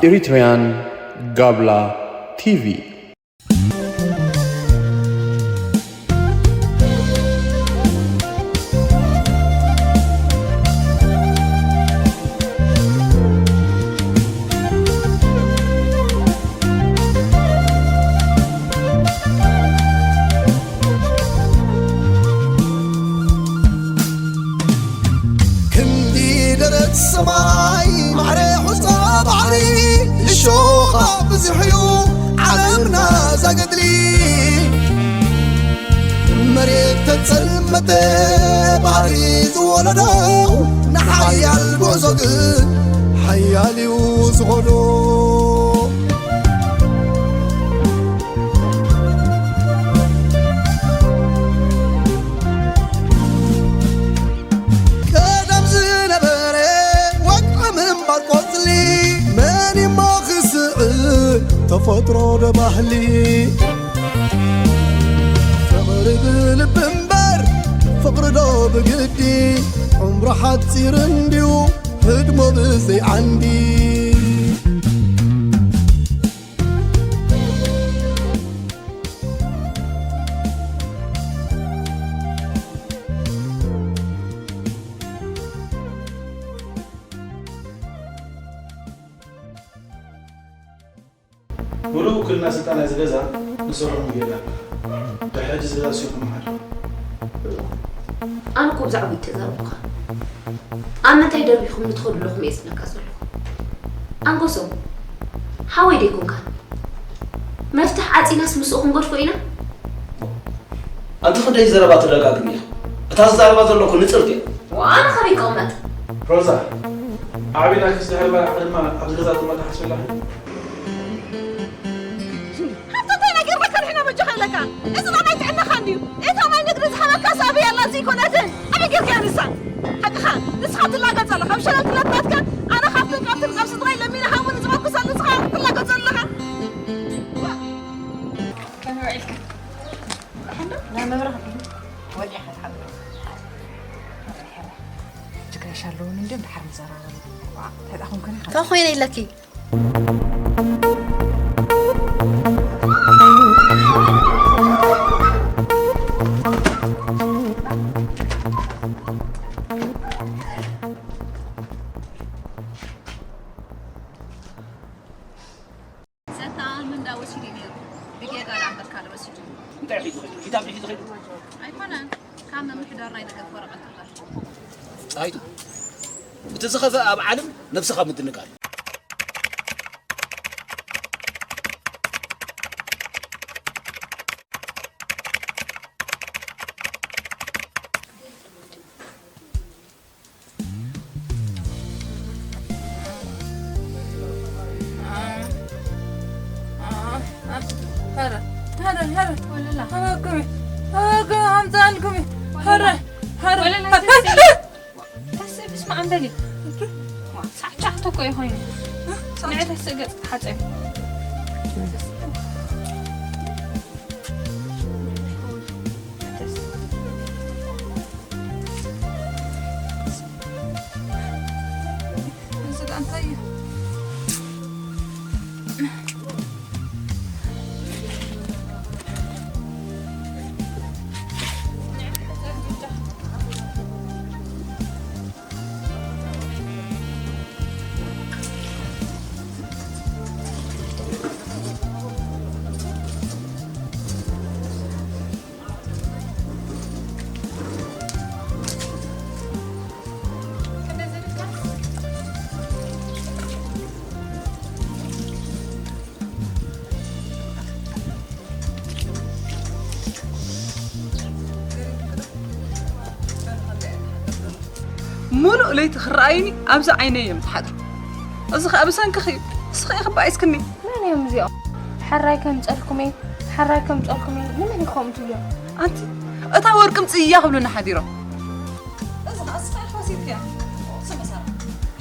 Eritrean Gabla T V. ክንዲ ደረት ሰማይ ማዕረ ሑጻ ባሕሪ እሾኻ ብዙሕ እዩ ዓለምና ዛገድሊ። መሬት ተጸልመተ ባሕሪ ዝወለዶ ንሓያል ጉዕዞ ግን ሓያል እዩ ዝኸዶ። ቀደም ዝነበረ ወግዒ ምንባር ቆጽሊ መን እሞ ክስዕር ተፈጥሮ ዶ ባህሊ ፍቕሪ ብልቢ እምበር ፍቕሪ ዶ ብግዲ ዕምሩ ሓጺር እንድዩ ህድሞ ብዘይ ዓንዲ። ሙሉእ ውክልና ስልጣን ናይዚ ገዛ ንስኹም ጌርና ኣለና። ድሕሪ ሕጂ እዚ ገዛ ንስኹም ሓድሩ። ኣነ እኮ ብዛዕባ እዩ ተዛረብኩኻ። ኣብ ምንታይ ደርቢኹም ንትኸዱ ኣለኹም እየ ዝብለካ ዘለኹ። ኣንጎሶም፣ ሓወይ ዶ ኣይኮንካን? መፍትሕ ዓጺናስ ምስኡ ክንገድፎ ኢና? ኣንቲ ክንደይ ዘረባ ትደጋግሚ ኢኺ። እታ ዝዛረባ ዘለኹ ንጽርቲ እያ። ዋና ካበይ ክቕመጥ? ሮዛ፣ ዓቢና ክስ ድሕሪ መርዓ ድማ ኣብዚ ገዛ ትቕመጥ ሓስብላ። ሓንቲ እንታይ ነገር ከድሕና በጃኻ ኣለካ? እዚ ናይ ማይ ጥዕናኻ እንድዩ። እታ ማይ ንግዲ ዝሃበካ ሳቢ ኣላ እዚ ኣይኮነትን። ኣበይ ጌርካያ ንሳ? ሓቅኻ፣ ንስኻ ትላገጽ ኣለኻ። ኣብ ሸለል ትለጥባትካ፣ ኣነ ካብትን ካብትን ካብ ስድራይ ለሚነ ሃቡኒ ዝበልኩ ሳለ ንስኻ ትላገጽ ኣለኻ። ከመይ ውዒልካ? ደሓን ዶ? ናይ መብራህቲ ወዲኻ ትሓብሮ። ሕራይ፣ ሕራይ። ጅግና ይሻለውን እንድዮም፣ ደሓር ንዘራረብ። ዋ፣ እንታይ ደኣ ኮንኩ? እንታይ ኮይነ ኢለኪ? ሰታም እንዳ ወሲዱ ነይሩ። ብጌጋ ዳምበርካ ዶ ወሲዱ? እንታይ ሒዙ ኸይዱ? ኪታብ ሒዙ ኸይዱ? ኣይኮነን። ካብ ምምሕዳር ናይ ደገፍ ወረቐት እምበር። ጣይቱ፣ እቲ ዝኸፍአ ኣብ ዓለም ነብስኻ ምድንጋር እዩ። ሀረ ሀረ ሀረ ወለላ ሀበኩሚ ሀበኩሚ አምጣልኩሚ ሀረ ሀረ ወለላ ተስኢ ተስኢ ብስመ ኣብ በሊ ሳዕ ቻሕቶ እኮ እዩ ኮይኑ ንዕ ተስኢ ገጽ ተሓጸቢ ሙሉእ ለይቲ ክረኣዩኒ ኣብዚ ዓይነይ እዮም ዝሓድሩ። እዚ ኸኣ ብሰንክኺ እዩ። ንስኺ ኢኺ ባኢስክኒ። መን እዮም እዚኦም? ሕራይ ከምጸልኩም እየ፣ ሕራይ ከምጸልኩም እየ። ንመን ኢኹም ትብልዮም? ኣንቲ እታ ወርቂ ምጽእያ ክብሉኒ ሓዲሮም። እዚ ኸኣ እስኻ ኢኻ ወሲድካያ። ስመ ሳራ፣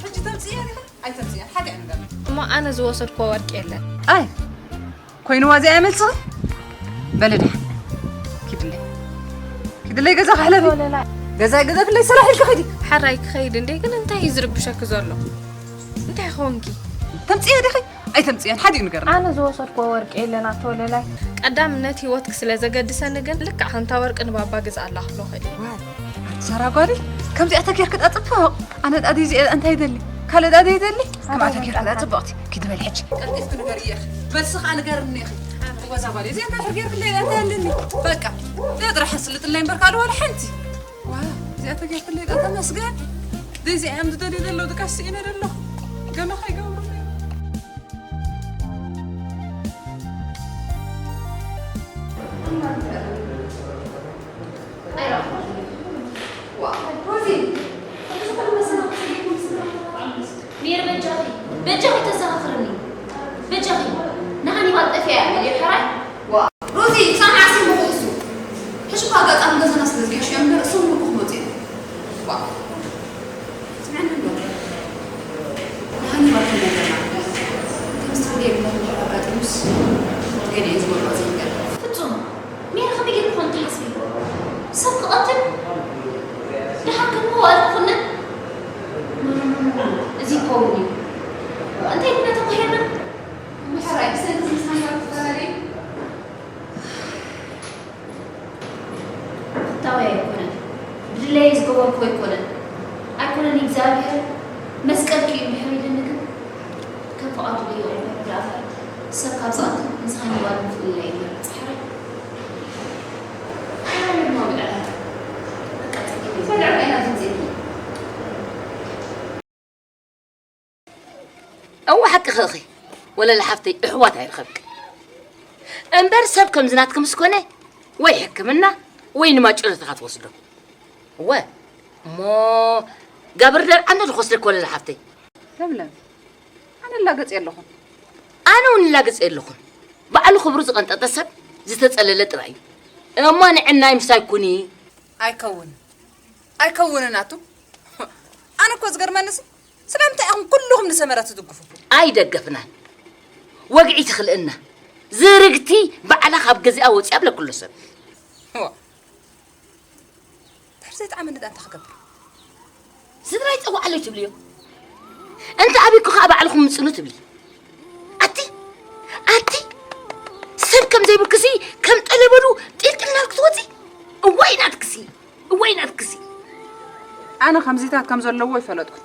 ሕጂ ተምጽእያ ዲኻ? ኣይተምጽእያን። ሓደ እዩ ንገርኒ። እሞ ኣነ ዝወሰድክዎ ወርቂ የለን። ኣይ ኮይንዋ እዚኣ ይመልስኺ? በሊ ደሓን ኪድለይ ኪዲ ለይ ገዛ ክሕለፊ። ወለላይ። ገዛ ግደፍለይ፣ ስራሕ ኢልኪ ኸዲ። ሓራይ ክኸይድ እንዴ፣ ግን እንታይ እዩ ዝርብሸኪ ዘሎ? እንታይ ኾንኪ? ተምጽእዮ ዲኺ? ኣይተምጽእዮን፣ ሓዲኡ ንገርና። ኣነ ዝወሰድክዎ ወርቂ የለን ኣቶ ወለላይ። ቀዳምነት ህይወትኪ ስለ ዘገድሰኒ ግን፣ ልክዕ ከምታ ወርቂ ንባባ ግዝኣላ ክብሎ ኽእል እየ። ዋይ፣ ኣቲ ሰራ ጓል፣ ከምዚኣ ተጌርኪ ዳ ጽቡቕ። ኣነ ዳ ደይ እዚኣ እንታይ ይደሊ? ካልእ ዳ ደይ ይደሊ? ኣነ ከምኣ ተጌርኪ ዳ ጽቡቕቲ። ኪዲ በል ሕጂ። ቀልጢፍኪ ንገርዮ ኢኺ። መልሲ ኸኣ ንገርኒ ኢኺ። እወ፣ እዛ ጓል እዚኣ እንታይ ድሕር ጌርክለይ? እንታይ ኣለኒ? በቃ፣ እዚኣ ጥራሕ ኣስልጥለይ እምበር ካልእ ዋላ ሓንቲ። ዋ፣ እዚኣ ተጌርክለይ ደኣ ተመስገን። ደዚኣ እዮም ዝደልዩ ዘለዉ፣ ድቃስ ስኢነ ዘለኹ። ገለ ከይገብሩለይ። ሜሪ፣ በጃኺ፣ በጃኺ ተዘኻኽርኒ። በጃኺ፣ ንሃኒባል ጠፊኣ እያ መሊኡ ሕራይ። ዋ፣ ሮዚ፣ ጻንዓሲ ምኹ እሱ። ሕጂ እኮ ኣጋጣሚ ገዛና ስለ ዝገሸ እምበር እሱ ምኹ ክመጽእ እዩ። ዋ፣ ስምዕኒ እምበር። ንሃኒባል ከም ነገርና። ከምዚ ትብልዮ የብላን ድሕሪ ኣጋጢሙስ ገለ እየ ዝገብሮ ዘይገርም። ፍጹም። ሜሪ ከመይ ጌርኪ ኮን ትሓስቢ? ሰብ ክቐትል? ደሓር ከም መዋእል ክኹንን? እዚ ይከውን እዩ። እንታይ ኢልና ተማሂርና? ምሕራይ ብሰንኪ ዝምስናሻ ትፈላለዩ? ፍታወይ ኣይኮነን። ብድለየ ዝገበርኩ ኣይኮነን። ኣይኮነን እግዚኣብሔር መስቀልኪ እዩ ምሕር ኢልኒ ግን ከም ፍቓዱ ደይቆም ይብላእካ ሰብ ካብ ዝኣቱ ንስኻን ይባል ምፍልላይ እዩ። ጻሕረ። እወ ሓቅኺ ኢኺ ወለላ ሓፍተይ፣ እሕዋት ኣይረኸብክ እምበር ሰብ ከምዚ ናትኪ ምስ ኮነ ወይ ሕክምና ወይ ንማጨሎት ኢኻ ትወስዶ። እወ እሞ ጋብር ደርዓኖ ዶ ክወስደኪ ወለላ ሓፍተይ? ለምለም፣ ኣነ እላገጽ የለኹን። ኣነ እውን እላገጽ የለኹን። ባዕሉ ክብሩ ዝቐንጠጠ ሰብ ዝተጸለለ ጥራይ እዩ። እሞ ንዕናይ ምሳይ ኩኒ። ኣይከውንን። ኣይከውንን ኣቱ። ኣነ እኮ ዝገርመንሲ ስለምንታይ ኢኹም ኩልኹም ንሰመረ ትድግፉ? ኣይደገፍናን። ወግዒ ትኽልእና። ዝርግቲ ባዕላ ካብ ገዚኣ ወጺኣ ብለክሎ ሰብ። ዋ። ድሕሪ ዘይጠዓመኒ ደኣ እንታይ ክገብር? ስድራይ ጸዋዕለይ ትብልዮ። እንተ ኣቢኩ ከኣ ባዕልኹም ምጽኑ ትብሊ። ኣቲ፣ ኣቲ፣ ሰብ ከም ዘይብልክሲ ከም ጠለበሉ ጢልጢል እናልክ ትወጺ። እዋይ ናትክሲ፣ እዋይ ናትክሲ። ኣነ ከምዚታት ከም ዘለዎ ይፈለጥኩ።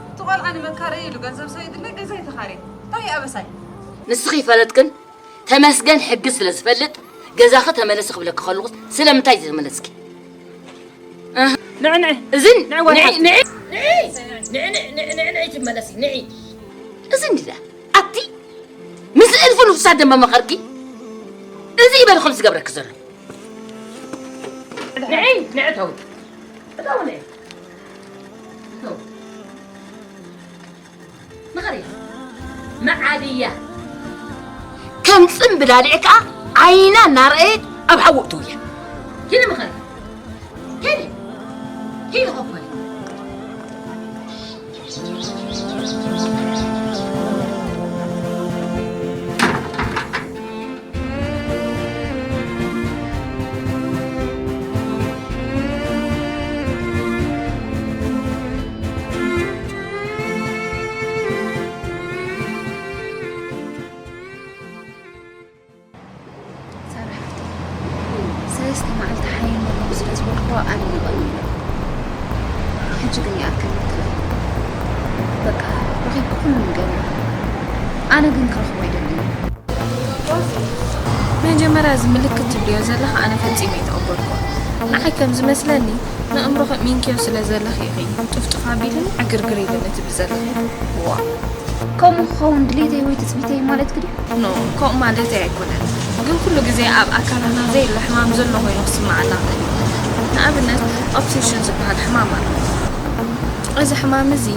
እቲ ቆልዓ ንመካረዪ ኢሉ ገንዘብ ሰይድለይ ገዛ ይተኻርየ። እንታይ ኣበሳይ? ንስኺ ይፈለጥክን ተመስገን ሕጊ ስለ ዝፈልጥ ገዛኺ ተመለሲ ክብለኪ ከለኹስ ስለምንታይ ዘይተመለስኪ? እህ። ንዕ፣ ንዕ። እዝን ንዕ፣ ወላ ንዕ፣ ሓፍቲ። ንዕ፣ ንዕ፣ ንዕ፣ ንዕ፣ ንዕ፣ ንዕ፣ ትመለሲ፣ ንዕ። እዝን ዲዳ፣ ኣቲ ምስ እልፉ ንፉሳት ደማ መኸርኪ? እዚ ይበል ከም ዝገብረኪ ዘሎ። ንዕ፣ ንዕ፣ ተው። ተው፣ ንዕ። ተው። ምኸሪ። መዓድያ። ከም ጽምብል ኣልዒ ከኣ ዓይና እናረኣየት ኣብ ሓዊ እትውያ። ኪዲ ምኸሪ። ኪዲ። ኪዲ ኮፈሪ። ሳራ ሓፍተይ፣ ሰለስተ መዓልቲ ሓየመሎም ስለ ዝበልክዎ ኣነ ይቐንዩ። ሕጂ ግን ይኣክል ምትላል። በቃ፣ ረኺብኩ ኩሉ ነገር። ኣነ ግን ክረኽቦ ኣይደልን። መጀመርያ እዚ ምልክት ትብልዮ ዘለኺ ኣነ ፈጺመ ኣይተቐበልኩዎን። ንዓይ ከም ዝመስለኒ፣ ንእምሮኺ ኣእሚንክዮ ስለ ዘለኺ ኢኺ ጥፍጥፍ ኣቢልኒ ዕግርግር ኢልኒ ትብሊ ዘለኺ። ዋእ! ከምኡ ክኸውን ድሌተይ ወይ ትጽቢተይ ማለትኪ ድዩ? ኖ፣ ከምኡ ማለተይ ኣይኮነን። ግን ኩሉ ግዜ ኣብ ኣካላትና ዘየለ ሕማም ዘሎ ኮይኑ ክስምዓና ይኽእል እዩ። ንኣብነት፣ ኦብሴሽን ዝበሃል ሕማም ኣሎ። እዚ ሕማም እዚ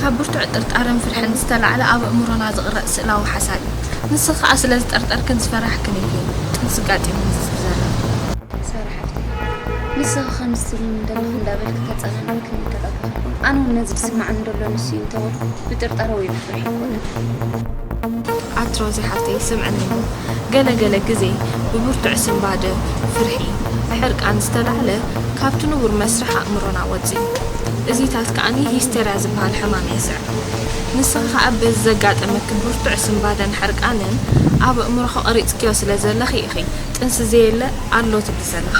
ካብ ብርቱዕ ጥርጣረን ፍርሕን ዝተላዕለ ኣብ ኣእምሮና ዝቕረጽ ስእላዊ ሓሳብ እዩ። ንስኺ ከኣ ስለ ዝጠርጠርክን ዝፈራሕክን ኢኺ ጥንሲ ኣጋጢሙኒ ዝብል ዘለኺ። ሳራ ሓፍተይ፣ ንስኺ ከምዚ ትብልኒ ዘለኺ እንዳበልኪ ተጸናንዕክኒ ተጣጣኺ። ኣነ እውን ነዚ ዝስምዓኒ ዘሎ ንሱ እዩ እንተበልኩ ብጥርጣረ ወይ ብፍርሒ ኣይኮነን። ኣትሮዚ ሓፍተይ ስምዕኒ እሞ፣ ገለ ገለ ግዜ ብብርቱዕ ስንባደ፣ ፍርሒ፣ ብሕርቃን ዝተላዕለ ካብቲ ንቡር መስርሕ ኣእምሮና ወጺኡ። እዚታት ከኣኒ ሂስተርያ ዝበሃል ሕማም የስዕብ። ንስኺ ከኣ በዚ ዘጋጠመኪ ብርቱዕ ስንባደን ሕርቃንን ኣብ ኣእምሮኺ ቀሪጽክዮ ስለ ዘለኺ ኢኺ ጥንሲ ዘየለ ኣሎ ትብሊ ዘለኺ።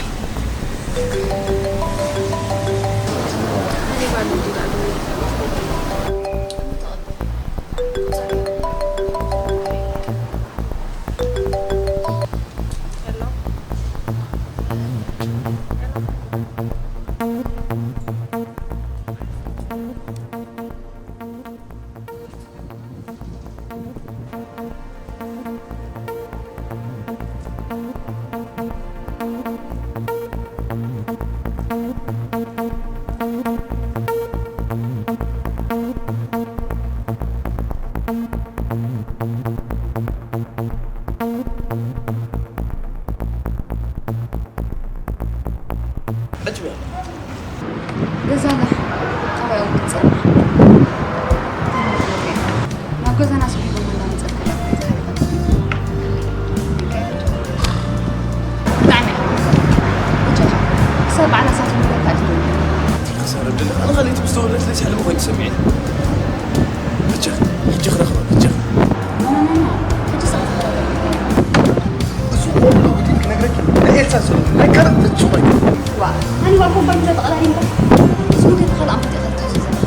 ሕጂ በል። ገዛና ኣበይ ክትጸንሕ? ናብ ገዛና ስሒቦም እንዳመጸት ክላ። ብጣዕሚ እያ። ብቻ ክሳብ በዓል ኣሳቱ ምለካ እዩ። ተሳረብ ደለ። ኣነ ካልእ ምስ ተወለድት ለይስ ሕልሚ ኮይኑ ተሰሚዕኒ። ብቻ ሕጂ ክረኽባ ብቻ። ኖ፣ ኖ፣ ኖ፣ ኖ። ሕጂ ሰዓት ተረጋጊ። እሱ ቁም ብሎ ግን ክነግረኪ ናይ ኤልሳ ዘሎ ናይ ካልእ ፍጹም ኣይኮነን። ዋ፣ ኣነ ዋላ ኮምፓኒ ተጠቕላሊ እምበር፣ እዚ ጉዳይ ተኻልእ ኣምፈጥ ኢኻ ትሕዞ ዘለኻ።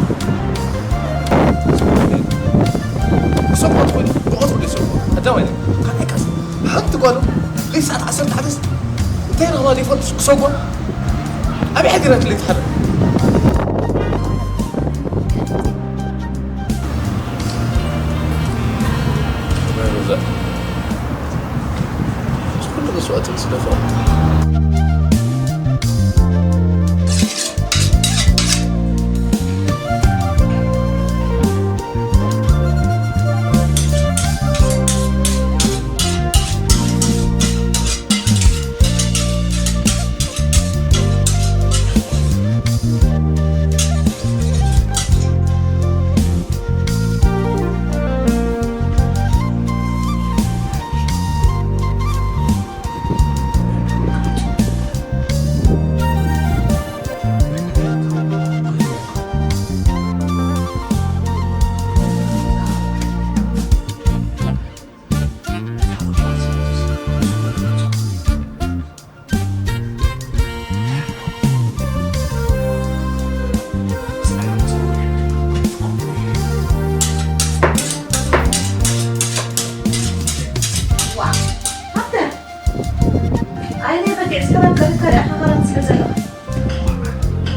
ሰብኣት ኮይኑ ብቐትሩ ደስ ይብሎ። ቀዳማይ ነገር፣ ካልኣይ ካስ፣ ሓንቲ ጓሉ ለይስ ሰዓት ዓሰርተ ሓደስ እንታይ ረኽባ ዘይፈልጥ ክሰጓ ኣበይ ሓዲራ ትለይ ትሓድር? ኩሉ መስዋእቲ ምስ ደፋ። ዋ፣ ሃብተ፣ ዓይነይ በጊዕ ስከረት ከሪካ ሪኣኻ ከረን ስለ ዘለኻ።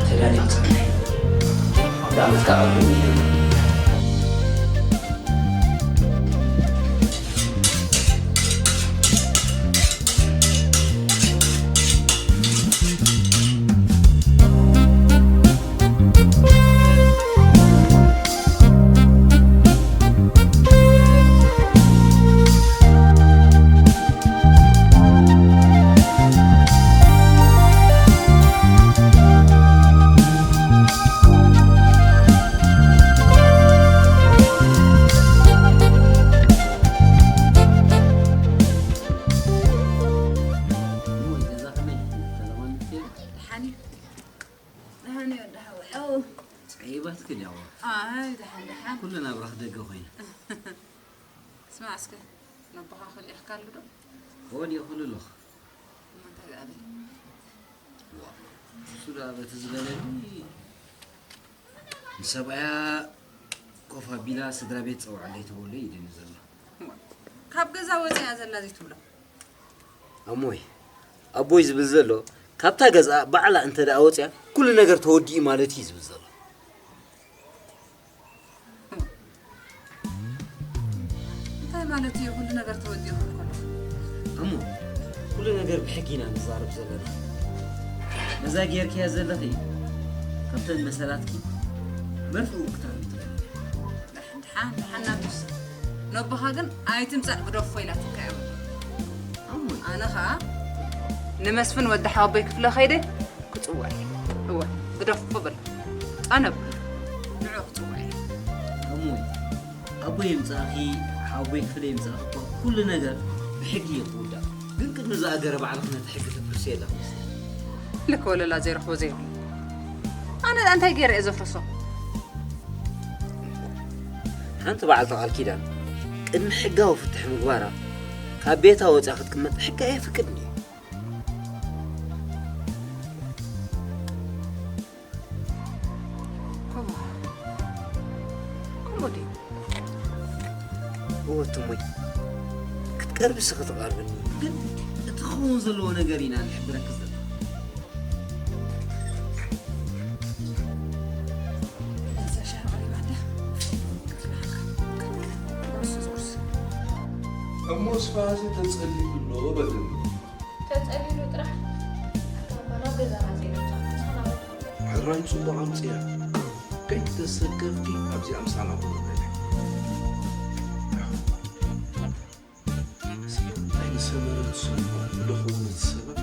ተዳሊኻ ጸንሐ። ደኣ መትካ ቀልዱ። እሞ ገዛ ከመይ? ሰላም ኣምስቲ? ደሓን እዩ። ደሓን እዩ፣ ደሓን እዩ። ኣው። ጸይባትክን ያው። ኣይ፣ ደሓን፣ ደሓን። ኩሉ ናብራኽ ደገ ኮይኑ። ስማዕ እስከ፣ ነቦኻ ከሊእኽካሉ ዶ? እወ፣ ልኢኹሉ ኣለኹ። እሞ እንታይ ደኣ በል? ዋ፣ እሱ ደኣ በቲ ዝበለኒ፣ ንሰብኣያ ኮፍ ኣቢላ ስድራ ቤት ጸውዓለይ ትበሎ እዩ ኢሉኒ ዘሎ። ካብ ገዛ ወጺኣ ዘላ ዘይትብሎ። ኣሞይ፣ ኣቦይ ዝብል ዘሎ፣ ካብታ ገዛ ባዕላ እንተ ደኣ ወጺኣ፣ ኩሉ ነገር ተወዲኡ ማለት እዩ ዝብል ዘሎ። እንታይ ማለት እዩ? ኩሉ ነገር ተወዲኡ ክብል ከሎ? ኣሞ፣ ኩሉ ነገር ብሕጊ ኢና ንዛረብ ዘለና። ነዛ ጌርክያ ዘለኺ፣ ካብተን መሰላትኪ መርፍኡ ክተርሚ ትኽእሊ። ደሓን፣ ደሓን፣ ደሓን ናቱስ። ነቦኻ ግን ኣይትምጻእ ግደፎ ኢላትካ እያ። ኣሞ። ኣነ ኸኣ ንመስፍን ወዲ ሓወቦይ ክፍለ ከይደ ክጽውዕ እየ። እወ፣ ግደፎ በል። ኣነ ንዑ ክጽውዕ እየ። እሞ ኣቦይ ይምጻእኺ፣ ሓወቦይ ክፍለ ይምጻእኺ እኮ ኩሉ ነገር ብሕጊ እዩ ክውዳእ። ግን ቅድሚ ዝኣገረ ባዕልኺ ነቲ ሕጊ ተፍርሲ ኣለኺ። ልክ ወለላ ዘይረኽቦ ዘይብሉ። ኣነ እንታይ ገይረ እየ ዘፍርሶ? ሓንቲ በዓልቲ ቃል ኪዳን ቅድሚ ሕጋዊ ፍትሒ ምግባራ ካብ ቤታ ወጺኣ ክትቅመጥ ሕጊ ኣየፍቅድን እዩ። ከምኡ ድዩ? እወ ትሞይ፣ ክትቀርብሲ ክትቐርብኒ፣ ግን እቲ ክኸውን ዘለዎ ነገር ኢና ንሕብረኪ ዘለና። እሞ ስፋዚ ተጸሊሉ ኣሎ በልኒ። ተጸሊሉ ጥራሕ ካብ ገዛና ዘይወጻ ተሰናበቱ። ሕራይ ጽቡቕ ኣምጽያ። ከይተሰከፍኪ ኣብዚኣ ምሳና ኮነ በለ። እስኪ እንታይ ንሰመረ ትሰምዖ? ንደኹም ዝሰበብ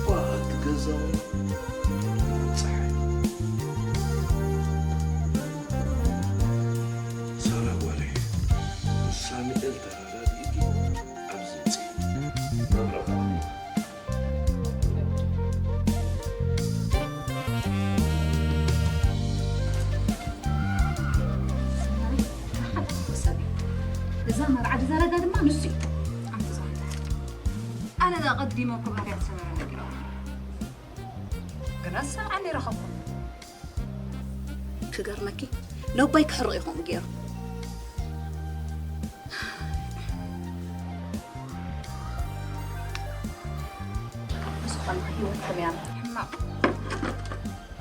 ዋ፣ እቲ ገዛዊ ጸሓይ። ሳራ ጓለይ፣ ምስ ሳሙኤል ተረዳዲእኪ ኣብዚ ምጺ። መብራህቲ። እዛ መርዓ ዝዘረጋ ድማ ንሱ እዩ። ኣንቲ ዝሓንታ። ኣነ ኣቐዲመ እኮ ባህርያት ሰመረ ነጊረዋ። ግናስ ሰምዓኒ ረኸብኩ። ክገርመኪ፣ ነቦይ ክሕርቕ እዩ ከምኡ ገይሩ። ብዝኾነ ህይወትኩም እያ። ሕማቕ፣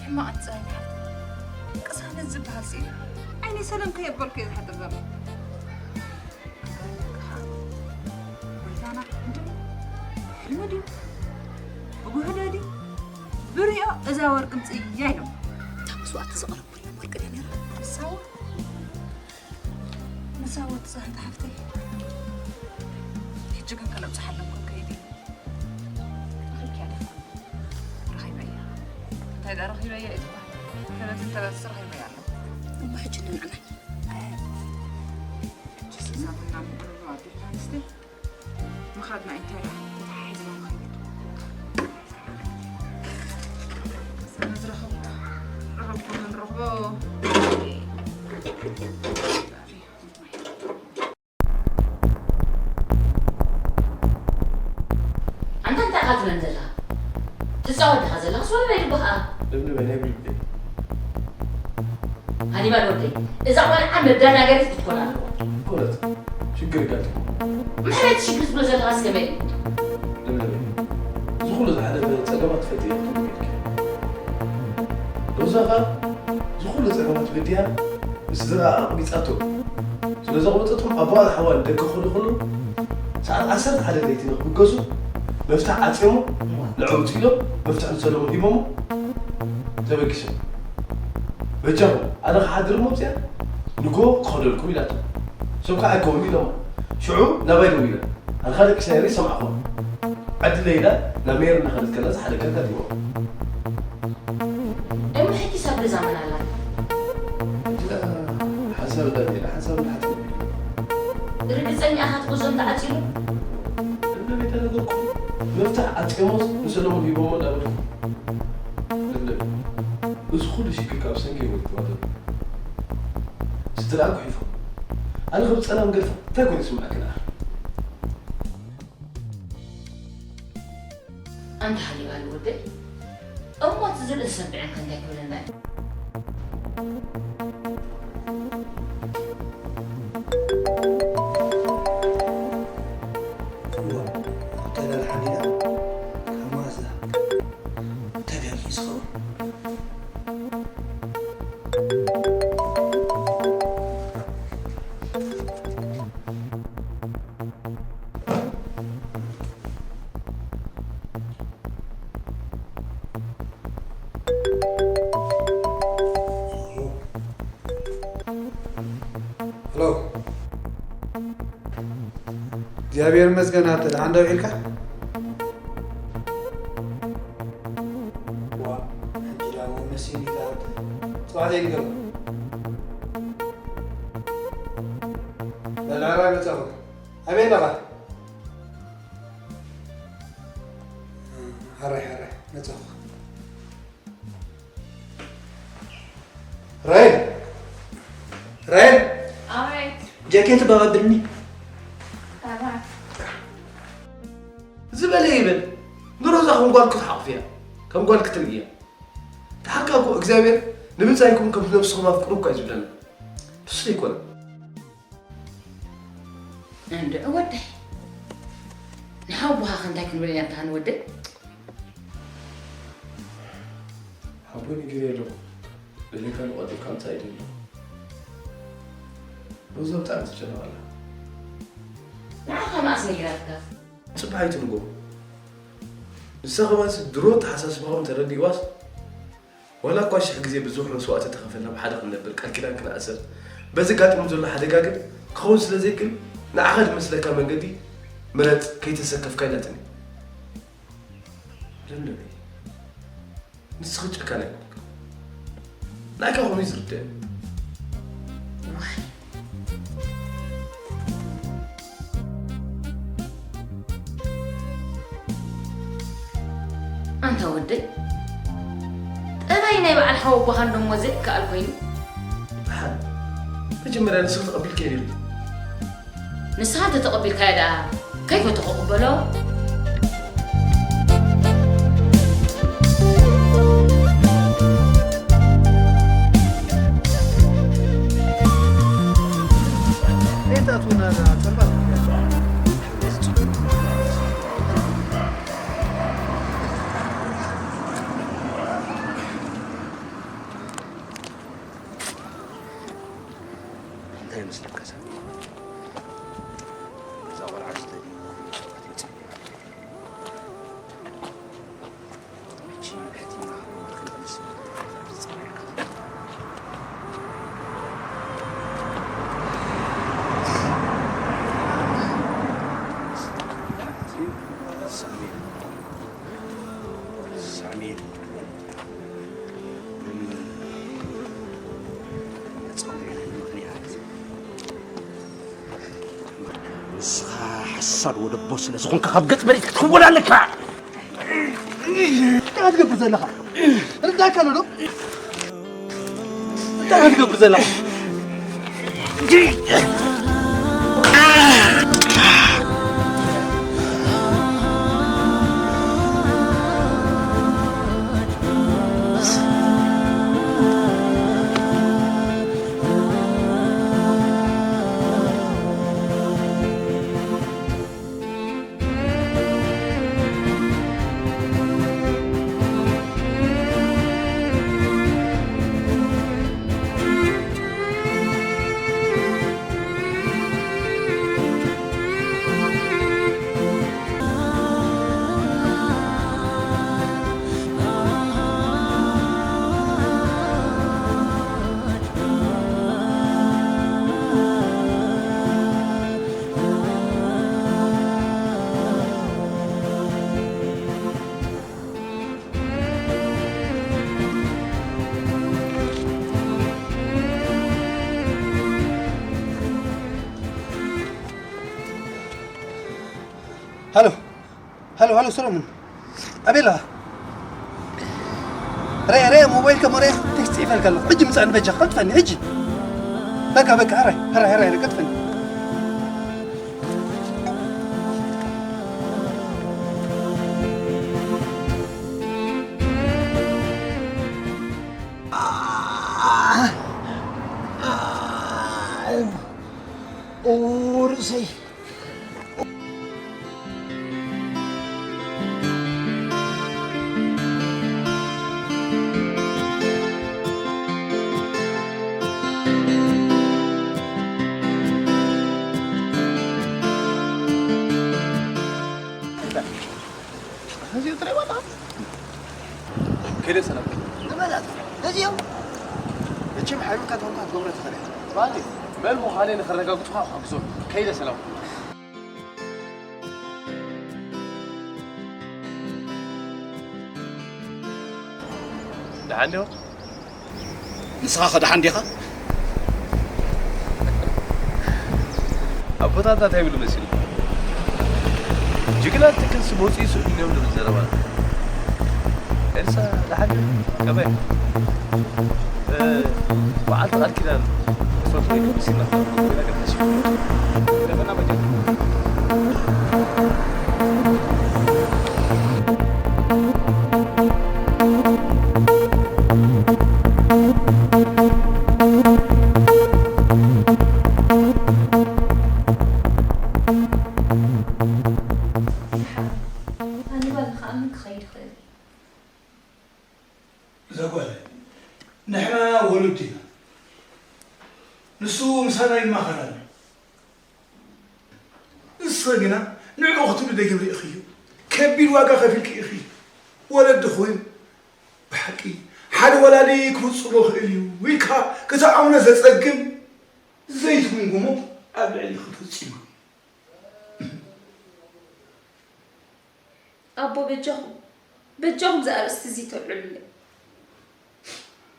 ሕማቕ ኣትጻይት ሓፍቲ። ቅሳነት ዝበሃል ስኢነ። ዓይነይ ሰለም ከየበልኩ እየ ዝሓድር ዘለኹ። ኣንታ ደቅኻ ጎይታና እንድዒ፣ ብሕልሚ ድዩ? ብጉህለ ድዩ? ብሪኦ እዛ ወርቂ ምጽእያ ኢሎም። እታ መስዋእቲ ዘቕረብኩ ወርቂ ድያ ነይራ? ንሳዋ? ንሳዋ ትጽህንቲ ሓፍተይ። ሕጂ ግን ከነብጽሓሎም ክንከይድ ኢና። ረኺብክያ ዲኻ? ረኺበያ። እንታይ ደኣ ረኺበያ እዩ ዝበሃል? ተበትስ ተበትስ ረኺበያ ኣለኹ። እሞ ሕጂ ንንዕናይ። ሕጂ ስእሳትና ምቕርብ ኣዴታት ኣንስትዮ ምኻድና እዩ። እንታይ ደኣ ተተሓሒዝና ንኸይድ። ንዝረኸብና፣ ረኸብኩ ክንረኽቦ። ኣንታ እንታይ ኢኻ ትብለን ዘለኻ? ትጻወት ዲኻ ዘለኻስ ወላ ናይ ልብኻ? ልብልበይ ናይ ብልበይ። ሃኒባል ወደይ፣ እዛ ቆልዓ መደናገሪት ክትኮን ኣለዋ። ኮነት፣ ሽግር ጋር ምሕረት ሽግር ትብሎ ዘለኻስ ከመይ? ልብልበይ፣ እዚ ኩሉ ዝሓለፈ ጸገማት ፈትየ ክትብል ኢልኪ። ሎዛኻ እዚ ኩሉ ጸገማት በዲያ ምስ ስድራኣ ኣቕቢጻቶ። ስለ ዘቕበጸቶም ኣቦኣን ሓዋን ደገ ክኸዱ ከለዉ፣ ሰዓት ዓሰርተ ሓደ ለይቲ ንኽብገሱ መፍትሕ ዓጽዮሞ፣ ንዕኡ ውጽእ ኢሎም መፍትሕ ንሰለሙን ሂቦሞ ተበጊሶም። በጃኹም፣ ኣነ ክሓድር እሞ ኣብዚኣ ንግሆ ክኸደልኩም ኢላቶ። እሶም ከዓ ኣይከውን ኢሎማ። ሽዑ ናባይ ደዊላ፣ ኣንኻ ደቂሳ ነይረ ይሰማዕኹም። ዕድለይ ኢላ ናብ ሜሪ እናኸደት ከላ እዚ ሓደጋ ኣጋጢምዋ። እሞ ሕጂ ሰብ ገዛ መን ኣላ? ሕጂ ደኣ ሓንሳብ እንዳ ሜሪ፣ ሓንሳብ እንዳ ሓትነ። ርግጸኛ ኢኻ እቲ ጉዞ እንተዓጺሉ? እመቤት ኣነገርኩም፣ መፍትሕ ዓጽዮሞስ ንሰለሙን ሂቦሞ እንዳበልኩ። ለምለም፣ እዚ ኩሉ ሽግር ካብ ሰንኪ ወዲእዋ ዘሎ። ስድራኣ ጉሒፎም። ኣነ ከም ጸላም ገድፋ እንታይ ኮይኑ ይስምዓኪ ደኣ? ኣንታ ሓሊባሉ ወደይ፣ እሞ እቲ ዝርእስ ሰቢዐን ከ እንታይ ክብለና እዩ? እዋ፣ ተላል ሓሊላ፣ ከማዛ፣ ተጋጊ ዝኸውን። ሄሎ። እግዚኣብሔር ይመስገን፣ ኣተ ደሓን ዶ ውዒልካ? ጽባሕ ዘይንገብር። መድሃራይ መጻኹ። ኣበይ ኣለኻ? ሓራይ፣ ሓራይ፣ መጻኹ። ራይል! ራይል! ኣቤት። ጃኬት ባባብልኒ። ኣባ። ዝበለ ይበል። ንሮዛ ከም ጓል ክትሓቑፍያ፣ ከም ጓል ክትርእያ። ተሓካ እኮ እግዚኣብሔር ንብጻይኩም ከም ነብስኹም ኣፍቅሩ እኳ እዩ ዝብለና። ንሱ ዘይኮነ። እንድዒ ወደይ፣ ንሓውቦኻ ከ እንታይ ክንብል ኢና እንታ ንወደይ? ሓቦይ ነጊረዮ ኣለኹ። ደሊኻ ንቐልጢፍካ ምጻእ ይደሊ። ሮዛ ብጣዕሚ ትጨነቕ ኣላ። ንዓኻ መኣስ ነጊራትካ? ጽባሕ ኣይትንጎ። ንሳ ከማንሲ ድሮ ተሓሳስባኹም ተረዲእዋስ፣ ዋላ እኳ ሽሕ ግዜ ብዙሕ መስዋእቲ ተኸፈልና ብሓደ ክንነብር ቃል ኪዳን ክንኣስር፣ በዚ ኣጋጢሙ ዘሎ ሓደጋ ግን ክኸውን ስለ ዘይክእል፣ ንዓኻ ዝመስለካ መንገዲ ምረጽ፣ ከይተሰከፍካ ኢላትኒ። ለምለመይ፣ ንስኺ ጨካን ኣይኮንክን። ናይካ ኾኑ እዩ ዝርድእ። ዋይ። ኣንታ ወደይ፣ ጠባይ ናይ በዓል ሓወቦኻ እንደሞ ዘይከኣል ኮይኑ። ደሓን፣ መጀመርያ ንስኺ ተቐቢልክዮ ዲኺ? ንስኻ እንተ ተቐቢልካዮ ደኣ ከይፈተኹ ክቕበሎ? እንታይ ይመስለካ ሳሚ? እዛ ቆልዓ ዝተደየበ ሕጂ ብሕቲ ሳሚ፣ ሳሚ፣ ንስኻ ሓሳድ ወደቦ ስለ ዝኾንካ ካብ ገጽ መሬት ክትክወል ኣለካ። እንታይ ትገብር ዘለኻ? ርዳእካ ኣሎ ዶ? እንታይ ትገብር ዘለኻ? ሃሎ፣ ሃሎ፣ ሃሎ፣ ሰሎሙን። ኣበይ ኣለኻ? ርኣ፣ ርኣ፣ ሞባይልካ ርኣ፣ ቴክስት ይፈልካ ኣለኹ። ሕጂ ምጻእ ንበጃ፣ ቀልጥፈኒ፣ ሕጂ። በቃ፣ በቃ፣ ሕራይ፣ ሕራይ፣ ሕራይ፣ ቀልጥፈኒ። ኦ፣ ርእሰይ። እዚኦ ትሪእዎ ኣለኹም? ከይደ ሰላም። ንመን ኣታ? ነዚኦም? መቸም ሓቢርካ ተኾንካ ክትገብሮ ትኽእል ኢኻ። ትበሃል እዩ። መን ምዃነይ ንኸረጋግጹኻ ክሕግዞም። ከይደ ሰላም። ደሓን ዲኹም? ንስኻ ከ ደሓን ዲኻ? ኣቦታትና እንታይ ይብሉ መሲሉ? ጅግና ትክን ስሞፂ ስእሉ እዮም ዝብል ዘረባ። ኤልሳ ደሓን ከመይ? በዓልቲ ቃል ኪዳን ሪሶርት ወይ ክምስ ኢልና ነገር ተሽሙ ለመና በጀት ዘጓለ ንሕና ወሉድ ኢና። ንሱ ምሳና ይማኸር ኣሎ። ንስኺ ግና ንዕኡ ክትብሊ ደጊም ርኢኽዮ። ከቢድ ዋጋ ከፊልኪ ኢኺ። ወለዲ ኮይኑ ብሓቂ ሓደ ወላዲ ክፍጽሞ ክእል እዩ ኢልካ ክትኣምኖ ዘጸግም ዘይትግምግሞ ኣብ ልዕሊኺ ተፈጺሙ። ኣቦ በጃኹም በጃኹም እዛ ኣርእስቲ እዚ ተልዕሉለይ።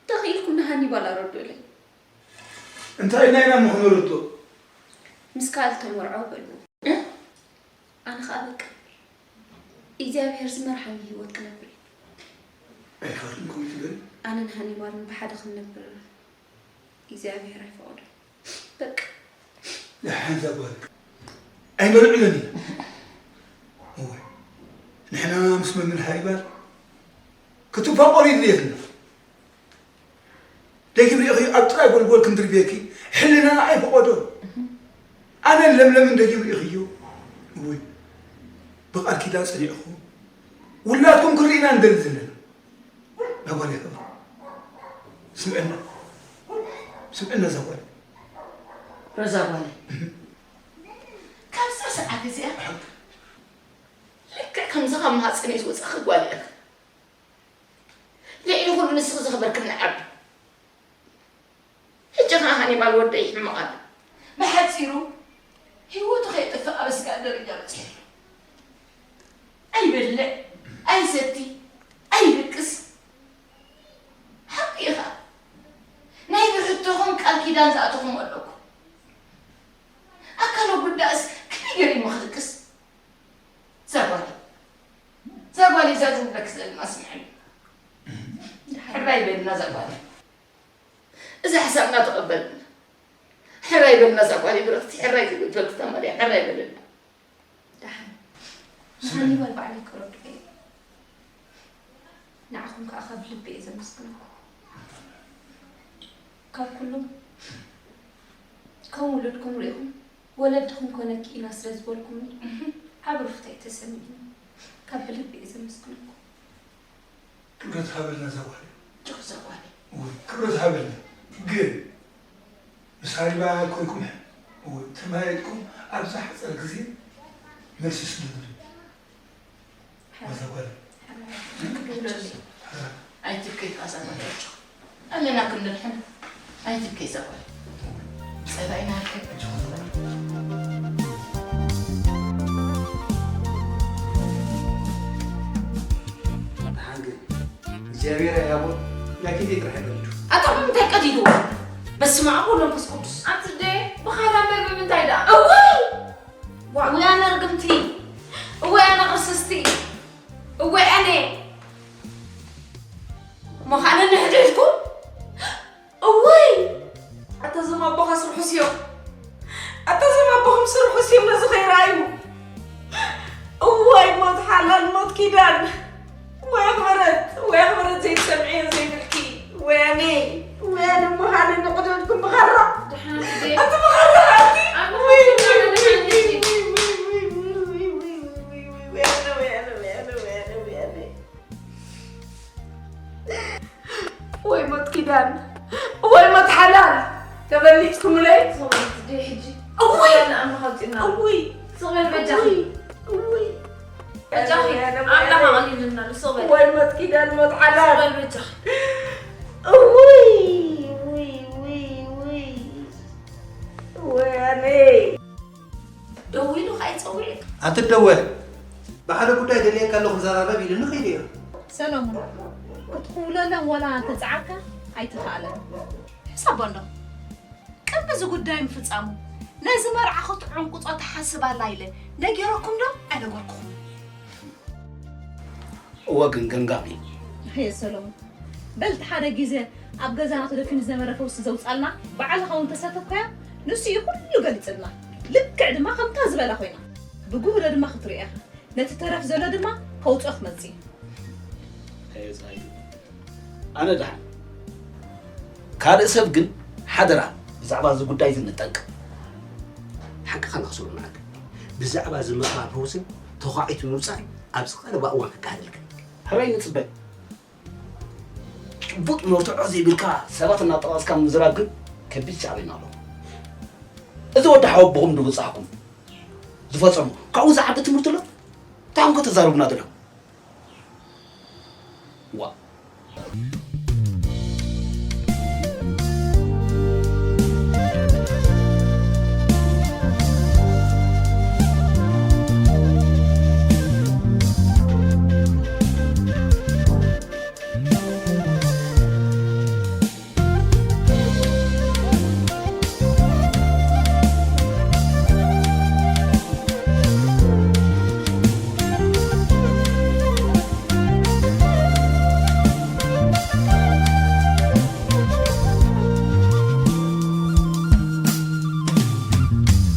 ተኽኢልኩም ንሃኒባል ኣረድኡለይ። እንታይ ኢልና ኢና እሞ ክነረድኦ? ምስ ካልእ ተመርዓው በልዎ። ኣነ ኸኣ በቃ እግዚኣብሄር ዝመርሓኒ ህይወት ክነብር እየ። ኣይፈርድን ከምኡ ትበሊ። ኣነን ሃኒባልን ብሓደ ክንነብር እግዚኣብሄር ኣይፈቐዶን። በቃ። ደሓን እዛ ጓል ኣይመርዕዮን ኢና። እወ ንሕና ምስ መምህር ሃኒባል ክትፋቐሩ ይድልየትና። ደጊም ርኢኺ ኣብ ጥራይ ጎልጎል ክንድርብየኪ ሕልናና ኣይፈቐዶን። ኣነን ለምለምን ደጊም ርኢኽዮ። እወ ብቓል ኪዳን ጸኒዕኹም ውላድኩም ክንርኢ ኢና ንደሊ ዘለና። ዛጓለይ ክብሩ ስምዕና ስምዕና ዛጓለይ። ሮዛ ጓለይ ካብዛ ሰዓት እዚኣ ልክዕ ከምዚ ካብ ማህፀነይ ዝወፃኺ ጓል ኢኺ። ልዕሊ ኩሉ ንስኺ ዘኽበርክኒ ዓቢ ሕጂ ኸዓ ሃኒባል ወደይ ሕማቕ ኣሎ። ብሓጺሩ ህይወቱ ከየጥፍእ ኣብ ኣስጋኢ ደረጃ በጺሑ ኣሎ። ኣይበልዕ ኣይሰቲ ኣይድቅስ። ሓቂ ኢኻ። ናይ ብሕቶኹም ቃል ኪዳን ዝኣተኹም ኣለኩም። ኣካለ ጉዳእስ ከመይ ገይሩ እሞ ክድቅስ? ዛጓሊ ዛጓሊ እዛ ዝብለኪ ዘለና ስምዕኒ። ሕራይ በልና ዛጓሊ። እዛ ሓሳብና ተቐበልና። ሕራይ በልና እዛ ጓለይ ብርኽቲ፣ ሕራይ ክብለኪ ተማርያ፣ ሕራይ በልና። ደሓን ንሃኒባል ባዕለይ ከረድኦ እየ። ንዓኹም ከኣ ካብ ልቢ እየ ዘመስግነኩም። ካብ ኩሎም ከም ውሉድኩም ርኢኹም ወለድኹም ኮነኪ ኢና ስለ ዝበልኩምኒ ዓቢ ርፍታ እዩ ተሰሚዕኒ። ካብ ብልቢ እየ ዘመስግነኩም። ክብረት ሃበልና እዛ ጓል። ጆክ እዛ ጓል። እወ ክብረት ሃበልና። ግን ምስ ሃሪባ ኮይኩም እወ ተመያይጥኩም ኣብዛ ሓጸር ግዜ መልሲ ስደዱኒ። እዛ ጓል። ኣይትብከይ እዛ ጓል ጆክ። ኣለና ክንድሕን ኣይትብከይ እዛ ጓል። ጸላኢና ከ እግዚኣብሔር ኣይሃቦ ያኪቴ ጥራሕ ይበልዱ ኣታ ብምንታይ ቀዲድዎ? በስመ ኣብ ወወልድ ወመንፈስ ቅዱስ። ኣቲ ዴ ብኻራ እምበር ብምንታይ ደኣ? እውይ ዋእ ወይ ኣነ ርግምቲ እወይ ኣነ ቅርስስቲ እወይ ኣነ መኻነ ንሕድሕድኩም እውይ ኣታ እዞም ኣቦኻስ ርሑስ እዮም ኣታ እዞም ኣቦኹምስ ርሑስ እዮም ነዚ ከይረኣዩ እዋይ ሞት ሓላል ሞት ኪዳን ወይ ኣኽበረት ወይ ኣኽበረት ዘይትሰምዕዮ ዘይብልኪ ወይ ኣነ ወይ ኣነ ምዃነ ንቕድድኩም ብኻራ ኣቲ ብኻራ ኣቲ ወይ ሞት ኪዳን ወይ ሞት ሓላል ተበሊፅኩምለይ እውይ እውይ እውይ በጃኺ በጃኺ ኣምላኽ ኣቕሊሉልና ንስቕ በል ወይ ሞት ኪዳን ሞት ሓላል በል በጃኺ እውይ እውይ እውይ እውይ ወያነይ ደዊሉ ከኣ ይጸውዕ እዩ። ኣትደወል ብሓደ ጉዳይ ደልየካ ኣለኹ ክዘራረብ ኢሉኒ ከይደ እየ። ሰለሙን ክትኽውለሎም ወላ ተጻዓርካ ኣይተኻእለን። ሕሳቦ እንዶ ቅድሚ እዚ ጉዳይ ምፍጻሙ ነዚ መርዓ ክትዕንቁጾ ትሓስብ ኣላ ኢለ ነጊረኩም ዶ ኣይነገርኩኹም? እወ ግን ገምጋም እዩ። ኣየ ሰሎሞን፣ በል እቲ ሓደ ግዜ ኣብ ገዛና ተደፊኑ ዝነበረ ፈውሲ ዘውጻልና ባዕልኻ እውን ተሳተፍካዮ። ንሱ እዩ ኩሉ ገሊጽልና። ልክዕ ድማ ከምታ ዝበላ ኮይና ብጉህዶ ድማ ክትሪኦ ኢኻ። ነቲ ተረፍ ዘሎ ድማ ከውጽኦ ክመጽእ እዩ። ኣየ ፀሃይ፣ ኣነ ደሓን። ካልእ ሰብ ግን ሓደራ ብዛዕባ እዚ ጉዳይ እዚ ንጠንቀቕ። ሓቅኻ ንክስሩ ንዓክ ብዛዕባ እዚ ምቕባል ፈውስን ተዃዒቱ ምውፃእ ኣብዚ ቀረባ እዋን ክካየደልካ። ሕራይ ንፅበ። ጭቡጥ መርትዖ ዘይብልካ ሰባት እናጠቐስካ ምዝራብ ግን ከቢድ ሳዕቤን ኣለዎ። እዚ ወዲ ሓወቦኹም ድብፃሕኩም ዝፈፀሙ ካብኡ ዝዓቢ ትምህርቲ ኣሎ። እንታይ ኮም ከተዛርቡና ዘለኹም? ዋ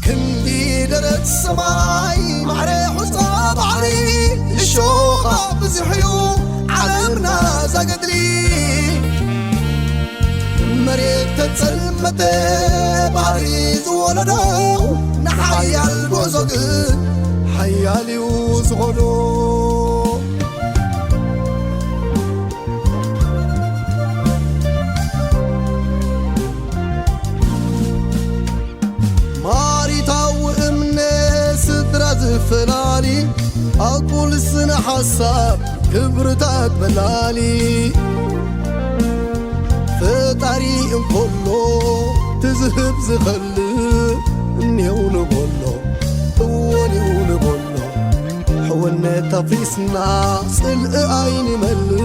ክንዲ ደረት ሰማይ ማዕረ ሑጻ ባሕሪ እሾኻ ብዝሕዩ ዓለምና ዛገድሊ መሬት ተጸልመተ ባሕሪ ዝወለዶ ንሓያል ጉዕዞ ግን ሓያል እዩ ዝኾዶ። ማሪታዊ እምነት ስድራ ዝፈላሊ ኣጉል ስነ ሓሳብ ክብርታት በላሊ ፈጣሪ እንኮሎ ትዝህብ ዝኸልእ እኔው ንበሎ እወኔው ንበሎ ሕውነት ኣፍሪስና ጽልኢ ኣይንመልእ